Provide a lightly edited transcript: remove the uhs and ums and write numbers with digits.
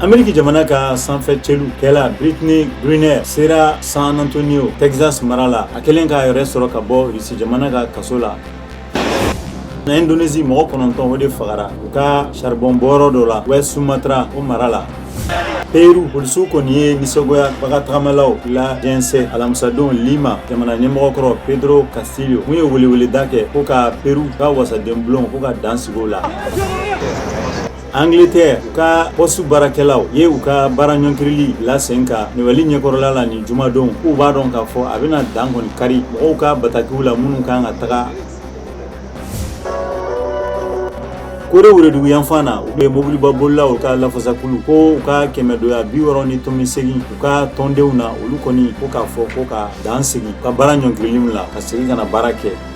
Ameriki jamana ka sanfɛ celu kɛla Brittney Griner sera San Antonio, Texas mara la, a kɛlen k'a yɛrɛ sɔrɔ ka bɔ Rusi jamana ka kaso la. Na Indonésie, mɔgɔ 9, o de fagara u ka charbon bɔyɔrɔ dɔ la West Sumatra, o mara la. Peru, polisiw kɔni ye nisɔngoya bagatagamaw la jɛnsɛn alamisadon Lima. Jamana ɲɛmɔgɔkɔrɔ Pedro Castillo mun ye weleweleda kɛ ko ka Peru ka wasadenbulon ko ka dan sigi o la. Angleterre, u ka poste baarakɛlaw ye u ka baara ɲɔngirili la sen kan Noël ɲɛkɔrɔla la nin jumadon, k'u b'a dɔn k'a fɔ a bɛna dan kɔni kari mɔgɔw ka batakiw la minnu kan ka taga Kore worodugu yanfan na. U bɛ mobiliba bolilaw ka lafasakulu ko u ka kɛmɛdoya 60.8 u ka tɔndenw na, olu kɔni ko k'a fɔ ko ka dan sigi u ka baara ɲɔngirili la ka segin ka na baara kɛ.